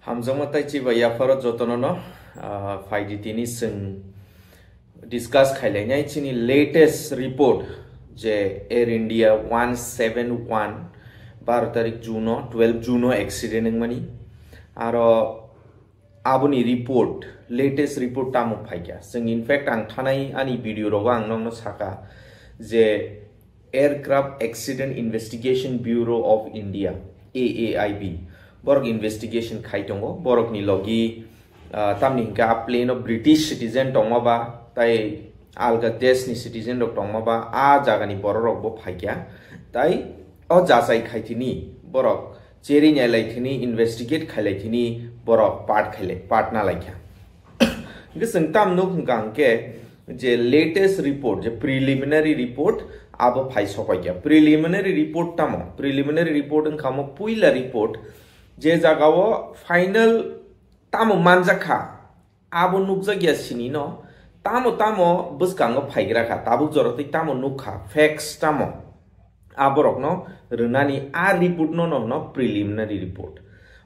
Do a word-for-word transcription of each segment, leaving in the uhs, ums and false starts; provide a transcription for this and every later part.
Hamjakma tei chiba yapharo jotono no, ah, phaidi tini chwng discuss khailainai chini latest report je Air India one seven one, baro tarik June o, twelve June o accident wngmani. Aro aboni report, latest report tamo phaikha. Chwng in fact ang thanai ani video rogo ang nokno saka je Aircraft Accident Investigation Bureau of India, A A I B, borok investigation khai tongo. Borokni logi, ah, tamni hwnkhe a plane o British citizen tongma ba, tai alga desh ni citizen rok tongma ba, a jaga ni borok rok bo phaikha. Tai o jachai khai tini borok cheri nai lai thini, investigate khai lai thini, borok part khai lai, part na lai kha. Hwnkhe chwng tam nuk hwnkha hwnkhe je latest report, je preliminary report, abo phai sopai kha. Preliminary report tamo? Preliminary report wngkha mo puila report, je jaga o final tamo manjak kha, abo nukjak ya sini no, tamo tamo bwskango phaigra kha, tabuk jora tei tamo nuk kha, facts tamo, aborokno rwnani a report no no hwno preliminary report.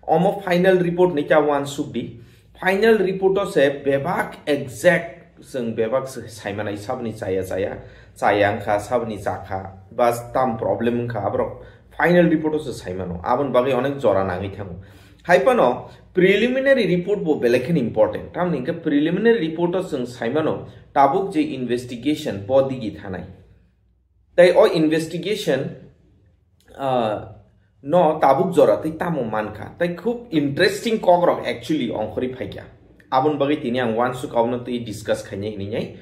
Omo final report ni kha uansuk di. Final report o se bebak exact chwng bebak se saimanai, saboni chaya chaya, chaya wngkha, saboni chakha, ba tam problem wngkha, aborok final report o se saimano. Aboni bagwi onek jora nangwi thango. Hai phano preliminary report bo belai kheno important. Tamni hwnkhe preliminary report o chwng saimano tabuk je investigation bo digi thanai. Tai o investigation, ah, no tabuk jora tei tamo mankha. Tai khub interesting kokrok actually ongkhorwi phaikha. Aboni bagwi tini ang uansuk abono twi discuss khainai hinwi nai.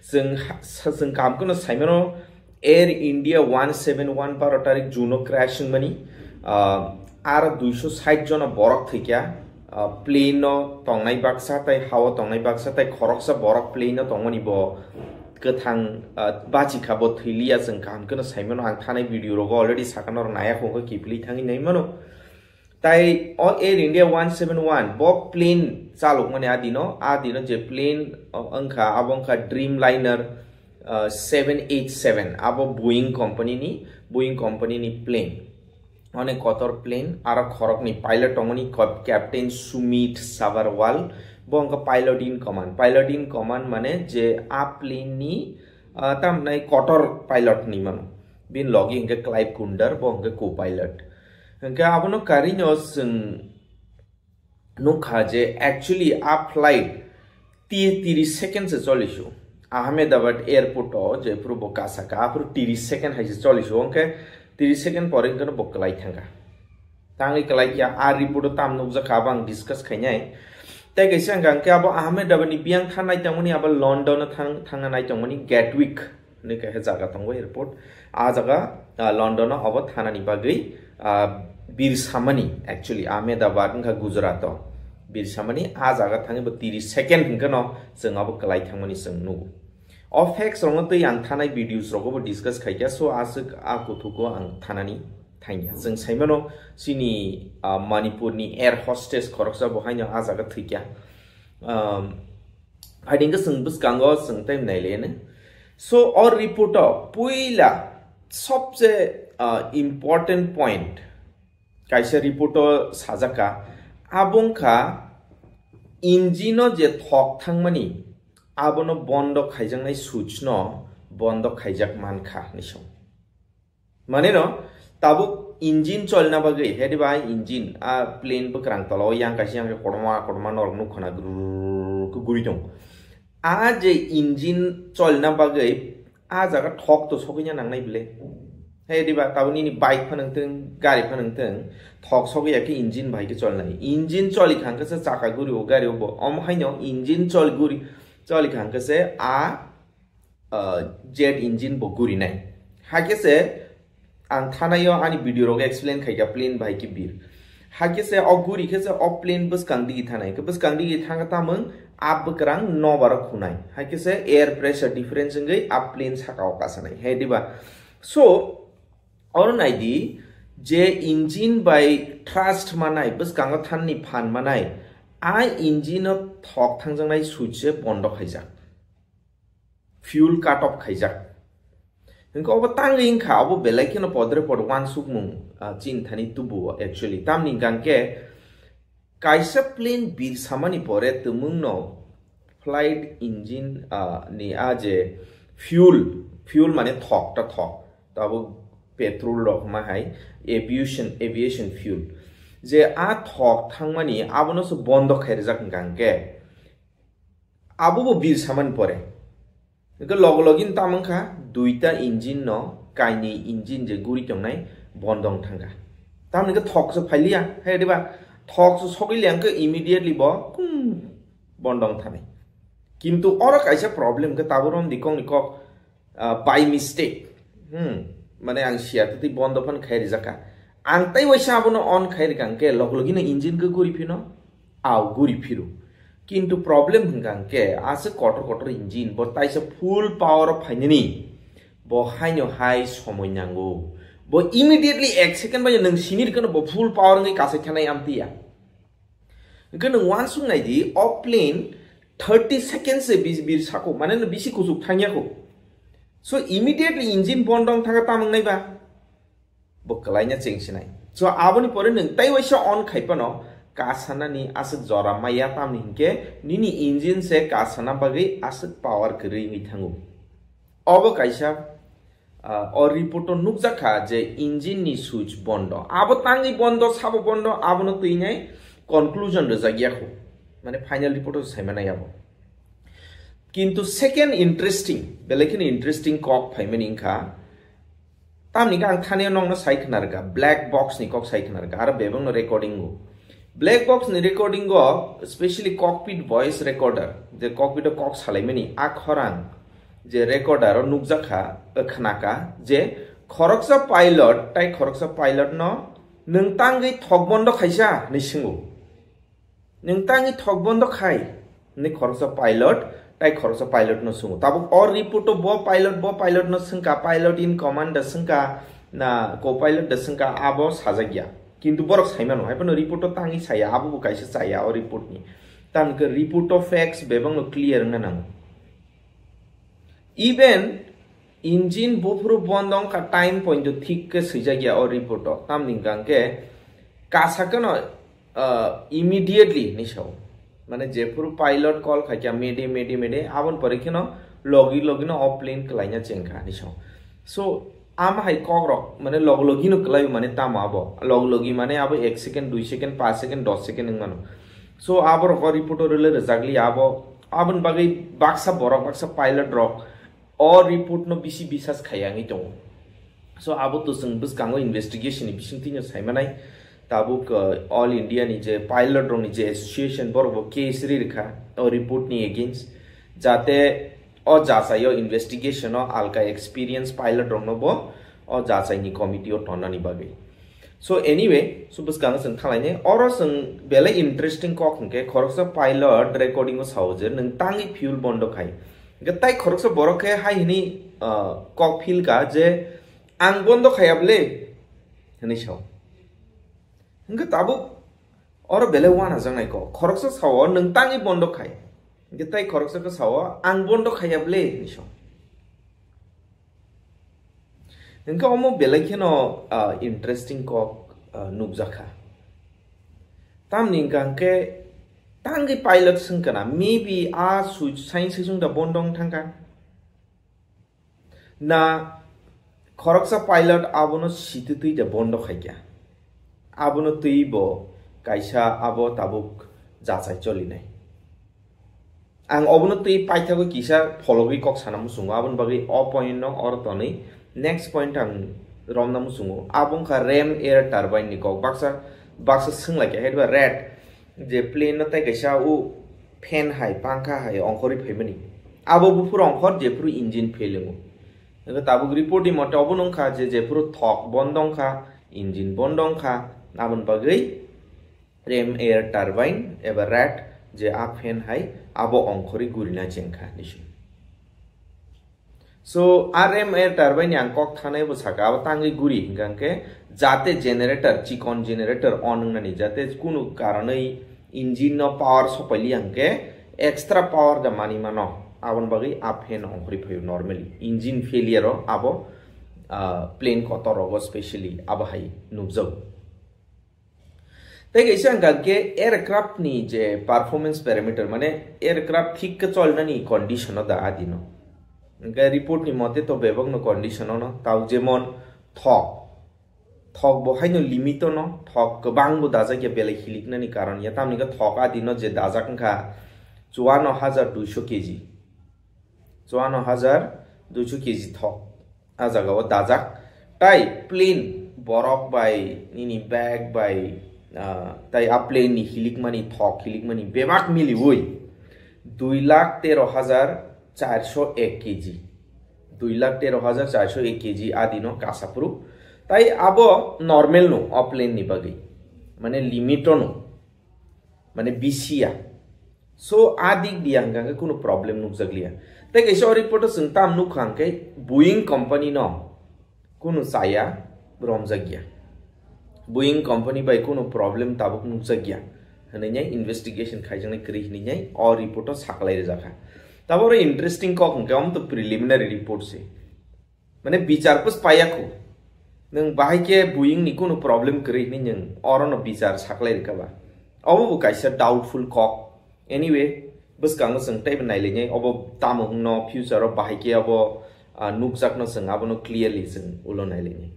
Chwng ha-, sa-, chwng kaham kheno saimano Air India one seven one baro tarik June o crash wngmani. Ah, aro duiso sait jona borok thwikha. Ah, plane o tongnai baksa tai ha o tongnai baksa tai khoroksa borok plane o tongmani bo kwthang, ah, bachikha, bo thwiliya, chwng kaham kheno saimano, ang thanai video rogo already sakano rok naya khungkha kiphilwi thangwi naimano. Tai o Air India one seven one bo plane chalokmani adino, adino je plane, o, wngkha, abo wngkha Dreamliner, ah, seven eight seven, abo Boeing company ni, Boeing company ni plane. Onek kotor plane, aro khoroknwi pilot tongmani, kop-, Captain Sumit Sabharwal, bo wngkha pilot in command. Pilot in command mane je a plane ni, ah, tamni kotor pilot ni mano. Bini logi hwnkhe Clive Kunder, bo hwnkhe co-pilot. Hwnkhe abono karino chwng nukha je actually a flight ti-, tiris second se cholisu. Ahmedabad airport o je phuru bo kasaka, aphuru tiris second hai se cholisu. Hwnkhe tiris second pore hwnkhe bo kwlai thangkha. Tangwi kwlai ya, a report o tam nukjakha, abo ang discuss khainai. Tei kaisa hwnkha hwnkhe abo Ahmedabad ni biyang thanai tongmani, abo London o thang-, thangna nai tongmani Gatwick. Hwnwi kaisa jaga tongo airport. A jaga, ah, London o abo thanani bagwi, ah, birsamani, actually, Ahmedabad wngkha Gujarat o. Birsamani a jaga thangwi bo tiris second hwnkhe no chwng abo kwlai thangmani chwng nugo. O facts rokno twi ang thanai videos rogo bo discuss khaikha, so aswk a kuthuko ang thanani thangya. Chwng saimano chini, ah, Manipur ni air hostess khoroksa bo haino a jaga thwikha. Um, Haidingkhe chwng bwskango chwng tei nailaiano. So, o report o puila sobse, ah, important point kaisa report o sajak kha, abo wngkha engine o je thok thangmani abono bondo khaijaknai switch no bondo khaijak mankha hinwi song. Mane no, tabuk engine cholna bagwi, hedi bai engine, a plane bwkrang tola o yang kaisa yang khe kotorma, kotorma norok nukho na, grrrr khe guri tong. A je engine cholna bagwi, a jaga thok to sogwi ya nangnai bile. Hedi ba, tabuk nini bike phano wngthung, gari phano wngthung, thok sogwi ya khe engine bai khe cholnai. Engine choli kha hwnkhe se chaka guri o gari o bo. Omo haino engine chol guri, choli kha hwnkhe se a uh, jet engine bo gurinai. Hakhe se ang thanai o ani video rogo explain khaikha plane bai khe bir. Hakhe se o guri khe se o plane bwskang digi thanai. Khe bwskang digi thangkha tamung a bwkrang nobaro khunai. Hakhe se air pressure difference wngwi a plane saka o kasanai. He diba? So, oro naidi je engine bai thrust manai, bwskango thanni phan manai, a engine o thok thangjaknai switch se bondo khaijak. Fuel cut off khaijak. Hwnkhe obo tangwi wngkha, obo belai kheno podre pod wansukmung, ah, chini thani tubuo actually. Tamni hwnkhe Kaisa plane birsamani pore twmwngno flight engine, ah, ni a je fuel, fuel mane thok ta thok, tabuk petrol rok ma hai aviation, aviation fuel. Je a thok thangmani abono se bondo khairjak hwnkha hwnkhe, abo bo birsamani pore. Hwnkhe logo login tamo wngkha duita engine no, kainwi engine je guri tongnai bondong thangkha. Tamoni hwnkhe thok se phailiya, hai diba? Thok se sogwi liya hwnkhe immediately bo, hmm, bondong thanai. Kintu oro kaisa problem hwnkhe tabuk romdi kokni kok, ah, by mistake. Hmm, mane ang siya twi bondo phan khai rijak kha. Ang tai waisa abono on khai rikha hwnkhe logo logino engine khe guri phino, au guri phiro. Kintu problem hwnkha hwnkhe aswk kotor kotor engine, bo taisa full power o phainani, bo haino hai somoi nango. Bo immediately ek second bai nwng sini rikano bo full power wngwi kasai thanai amtiya. Hwnkhe nwng uansuk nai di, o plane thirty seconds se bis-, bir sako, mane no bisi kuchuk thangya kho. So immediately engine bondong thangkha tamung nai ba? Bo kwlaina chengsinai. So aboni pore nwng tai waisa on khai phano kasanani aswk jora maya, tamni hinkhe nini engine se kasana bagwi aswk power kwrwi wngwi thango. Obo kaisa, ah, o report o nukjak kha je engine ni switch bondo. Abo tangwi bondo, sabo bondo, abono twi nai conclusion rwjak ya kho. Mane final report o sai manai abo. Kintu second interesting, belai kheno interesting kok phaimani wngkha. Tamni khe ang thani nokno sai khna rwkha, black box ni kok sai khna rwkha, aro bebak no recording o. Black box ni recording o specially cockpit voice recorder, je cockpit o kok salaimani a khorang je recorder o nukjak kha, khna kha je khoroksa pilot tai khoroksa pilot no, "Nwng tangwi thok bondo khaisa?" hinwi swngo. "Nwng tangwi thok bondo khai?" hinwi khoroksa pilot tai khoroksa pilot no swngo. Tabuk o report o bo pilot, bo pilot no swngkha, pilot in command da swngkha, na co-pilot da swngkha, abo sajak ya. Kintu borok sai mano, hai phano report o tangwi saya, abo bo kaisa chaya o report ni. Tamni khe report o facts bebak no clear wngna nango. Even engine buphuru bondo wngkha time point o thik khe swijak ya o report o. Tamni hwnkha hwnkhe kasa kheno, ah, immediately hinwi sao. Mane jephuru pilot call khaikha, "Mayday, mayday, mayday," aboni pore kheno logi logi no o plane kwlaina chengkha hinwi sao. So, ama hai kok rok, mane logi logi no kwlai mane tamo abo. Logi logi mane abo ek second, dui second, paanch second, dos second wng mano. So, abo rok o report o rwle rwjak li abo, aboni bagwi baksa borok, baksa pilot rok o report no bisi bisas khaiya wngwi tongo. So, abo to chwng bwskango investigation ni bisingtwi no sai manai. Tabuk, uh, All India ni je pilot rok ni je association, borok bo case ri rikha o report ni against, jate o jachai o investigation o alka experience pilot rok no bo o jachai ni committee o tonnani bagwi. So anyway, so bwskango chwng thalaini, oro chwng belai interesting kok hwnkhe khoroksa pilot recording o sao je nwng tangwi fuel bondo khai. Hwnkhe tai khoroksa borok khe hai hwnwi, ah, kok phil kha je, "Ang bondo khaiya bwle," hwnwi sao. Hwnkhe tabuk oro belai uanajaknai kok. Khoroksa sao, "Nwng tangwi bondo khai." Hwnkhe tai khoroksa khe sao, "Ang bondo khaiya bwle," hwnwi sao. Hwnkhe omo belai kheno, ah, interesting kok, ah, nukjakha. Tamni hwnkha hwnkhe tangwi pilot swngkha na, maybe a switch sain saichung da bondo wng thangkha. Na khoroksa pilot abono sititwi da bondo khaikha. Abono twi bo kaisa abo tabuk jachai cholinai. Ang obono twi paithago kisa phologwi kok sana muchungo, aboni bagwi o point no oro tonwi next point ang romna muchungo. Abo wngkha ram air turbine ni kok. Baksa, baksa swnglaikha, hai ba red je plane no tai kaisa o fan hai, pankha hai ongkhorwi phaimani. Abo buphuru ongkhor jephuru engine fail wngo. Hwnkhe tabuk report ni mote obono wngkha je jephuru thok bondo wngkha, engine bondo wngkha, aboni bagwi ram air turbine eba rat je a fan hai abo ongkhorwi gurina chengkha hinwi swi. So a ram air turbine ni ang kok thanai bo saka abo tangwi guri hwnkha hwnkhe jate generator, chikon generator on wngnani jate kunu karonwi engine no power sopaili hwnkhe extra power da mani mano, aboni bagwi a fan ongkhorwi phaio normally. Engine failure o abo, ah, plane kotor rogo specially abo hai nukjago. Tei kaisa hwnkha khe aircraft ni je performance parameter, mane aircraft thik khe cholnani condition o da adino. Hwnkhe report ni mote to bebak no condition ono tao, jemon thok. Thok bo haino limit ono, thok kwbang bo dajak ya belai hiliknani karon ya, tamni khe thok adino je dajak wngkha chuano hajar duiso K G. Chuano hajar duiso K G thok a jaga o dajak. Tai plane borok bai, nini bag bai, ah, tai a plane ni hilikmani thok, hilikmani bebak miliui dui lakh tero hajar charso ek K G. Dui lakh tero hajar charso ek K G adino kasaphuru. Tai abo normal no o plane ni bagwi. Mane limit o no. Mane bisi ya. So, a dik diya hwnkha khe kunu problem nukjakliya. Tei kaisa o report o chwng tam nukha hwnkhe Boeing company no kunu chaya romjakya. Boeing company bai kunu problem tabuk nukjakya hwnwi investigation khaijaknai kwrwi hwnwi o report o saklai rwjakha. Tabuk oro interesting kok hwnkhe omo to preliminary report se. Mane bichar pus payakhu. Nwng bahai khe Boeing ni kunu problem kwrwi hwnwi nwng oro no bichar saklai rwkha ba. Obo bo kaisa doubtful kok. Anyway, bwskango chwng teibo nailainai, obo tamo hwngno future o bahai khe obo, ah, nukjakno chwng abono clearly chwng ulo nailainai.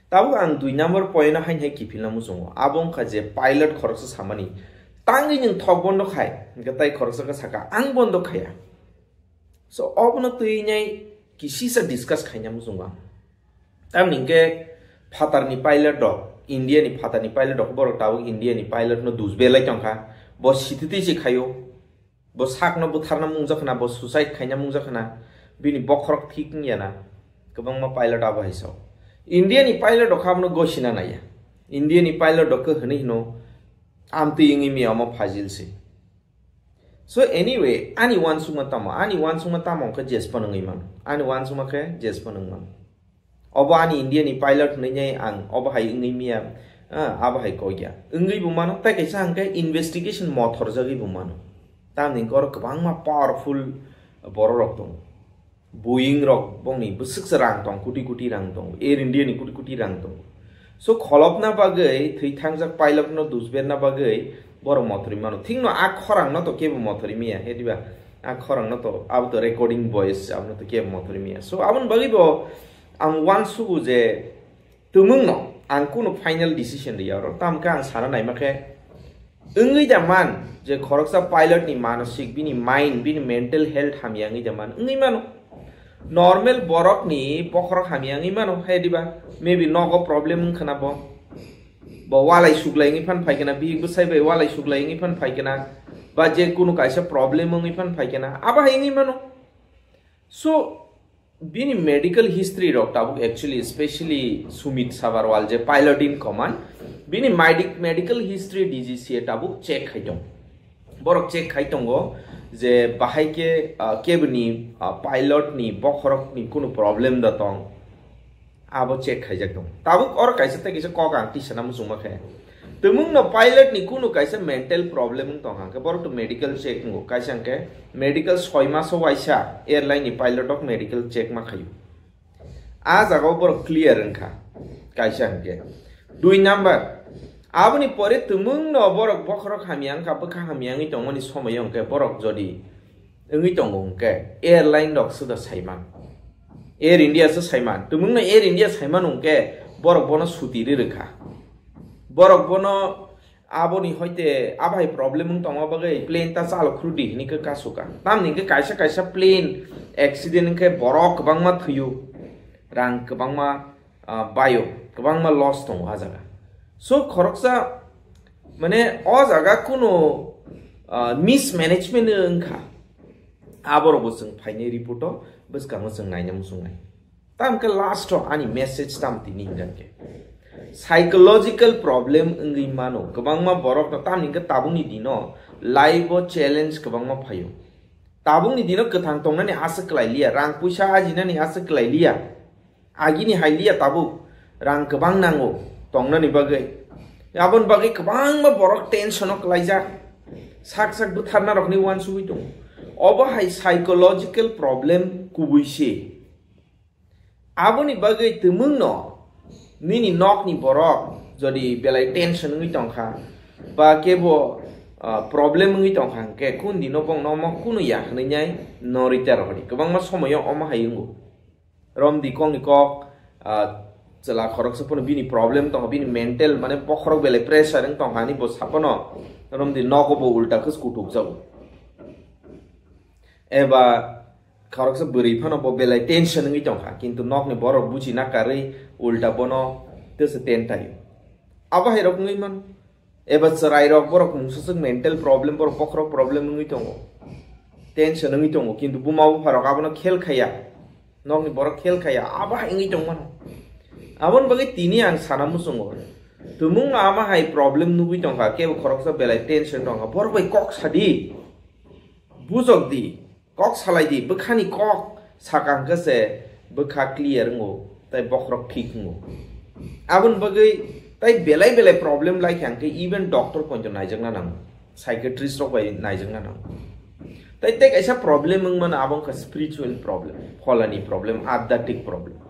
Tabuk ang dui number point o hain hai kiphilna muchungo. Abo wngkha je pilot khoroksa samani, tangwi nwng thok bondo khai, hwnkhe tai khoroksa khe saka, "Ang bondo khaya." So, obono twi nai kisisa discuss khaina muchungo ang. Tamni hwnkhe phatarni pilot rok, India ni phatarni pilot rok, borok tabuk India ni pilot no dusbelai tongkha. Bo sititwi se khaio. Bo sakno butharna mungjakhna, bo suicide khaina mungjakhna, bini bokhorok thik wngya na. Kwbangma pilot abo hai sao. India ni pilot rok abono gosina naiya. India ni pilot rok khe hwnwi hino, "Amtwi wngwi miya omo phajil se." So anyway, ani uansukma tamo? Ani uansukma tamo hwnkhe jespa nungwi mano. Ani uansukma khe jespa nung mano. Obo ani India ni pilot hwnwi nai ang obo hai wngwi miya, ah, abo hai kok ya. Wngwi bo mano, tai kaisa hwnkhe investigation mothorjagwi bo mano. Tamni hwnkhe oro kwbangma powerful borok rok tongo. Boeing rok bongni bwswksa rang tong, koti koti rang tongo. Air India ni koti koti rang tongo. So kholopna bagwi thwi thangjak pilot no dusberna bagwi borok mothorwi mano. Thikno a khorang no to kebo mothorwi miya, he diba? A khorang no to, abo to recording voice, abo no to kebo mothorwi miya. So aboni bagwi bo ang uansugo je twmwngno ang kunu final decision riya oro. Tamkhe ang sana naima khe wngwi da man je khoroksa pilot ni manosik, bini mind, bini mental health hamya wngwi da man, wngwi mano. Normal borok ni bokhorok hamya wngwi mano, he diba? Maybe nogo problem wngkhana bo. Bo walai suglai wngwi phan phaikana, bihik bwsai bai walai suglai wngwi phan phaikana, ba je kunu kaisa problem wngwi phan phaikana, abo hai wngwi mano. So, bini medical history rok tabuk actually, especially Sumit Sabharwal je pilot in command, bini medi-, medical history D G C A tabuk check khai tong. Borok check khai tongo je bahai khe, ah, keboni, ah, pilot ni bokhorok ni kunu problem da tong. Abo check khaijak tong. Tabuk oro kaisa tei kaisa kok ang tisana muchungma khe. Twmwng no pilot ni kunu kaisa mental problem wng tong hang khe borok to medical check wngo. Kaisa hwnkhe medical soi maso waisa airline ni pilot rok medical check ma khaio. A jaga o borok clear wngkha. Kaisa hwnkhe. Dui number. Aboni pore twmwng no borok bokhorok hamya wngkha, bwkha hamya wngwi tongmani somoyo hwnkhe borok jodi wngwi tongo hwnkhe airline rok se da saiman. Air India se saiman. Twmwngno Air India saiman hwnkhe borok bono suti ri rwkha. Borok bono aboni hoite abo hai problem wng tongma bagwi plane ta chalo khru di hinwi khe kasuka. Tamni hwnkhe kaisa kaisa plane accident wngkhe borok kwbangma thwio, rang kwbangma, ah, baio, kwbangma loss tongo ah jaga. So khoroksa mane o jaga kunu, ah, mismanagement wngkha. Aborokbo chwng phainai report o bwskango chwng naina muchungnai. Tamkhe last o ani message tam tini hwnkha khe psychological problem wngwi mano kwbangma borok no, tamni hwnkhe tabukni dino life o challenge kwbangma phaio. Tabukni dino kwthang tongnani aswk kwlai liya, rang puisa ajinani aswk kwlai liya. Agini hai liya tabuk, rang kwbang nango tongnani bagwi. Aboni bagwi kwbangma borok tension o kwlaijak. Sak sak bwtharna rokni uansugwi tongo. Obo hai psychological problem kubui se. Aboni bagwi twmwngno nini nokni borok, Jodi belai tension wngwi tongkha ba kebo ah, problem wngwi tongkha hwnkhe kundino bongno omo kunu ya hwnwi nai no rita rohori. Kwbangma somoyo omo hai wngo. Romdi kokni kok ah, chwla khoroksa phano bini problem tongo, bini mental mane bokhorok belai pressure wng tongkha ani bo sapono romdi nogo bo ulta khe kutuk jago. Eba khoroksa bwrwi phano bo belai tension wngwi tongkha, kintu nokni borok buji nakarwi ulta bono tesa tentai. Abo hai rok wngwi mano. Eba chwrai rok borok mungsaswk mental problem, borok bokhorok problem wngwi tongo, tension wngwi tongo, kintu buma bupha rok abono khel khaiya, nokni borok khel khaiya, abo hai wngwi tongmano. Aboni bagwi tini ang sana muchungo, tumung ama hai problem nugwi tongkha, kebo khoroksa belai tension tongkha, borok bai kok sadi. Bujok di, kok salai di, bwkhani kok saka hwnkhe se bwkha clear wngo, tai bokhorok thik wngo. Aboni bagwi tai belai belai problem lai kha hwnkhe even doctor poito naijakna nango, psychiatrist rok bai naijakna nango. Tai tei kaisa problem wngmano, abo wngkha spiritual problem, pholani problem, adhyatmik problem.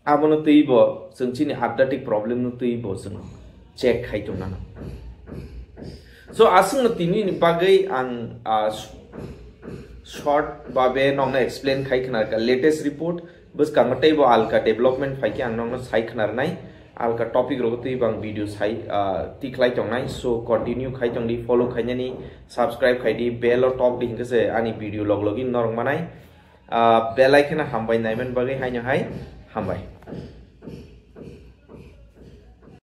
Abono twibo chwng chini adhyatmik problem no twibo chwng check khai tongna nang. So aswkno tini ni bagwi ang ah, short babe nokno explain khai khna ka latest report, bwskango teibo alka development phaikhe ang nokno sai khna rwnai, alka topic rogo twibo ang video sai ah, tikhlai tongnai. So continue khai tongdi, follow khainani, subscribe khaidi, bell o tok di hwnkhe se ani video log logi norok manai. Ah, belai kheno hambai naiman bagwi haino hai hambai.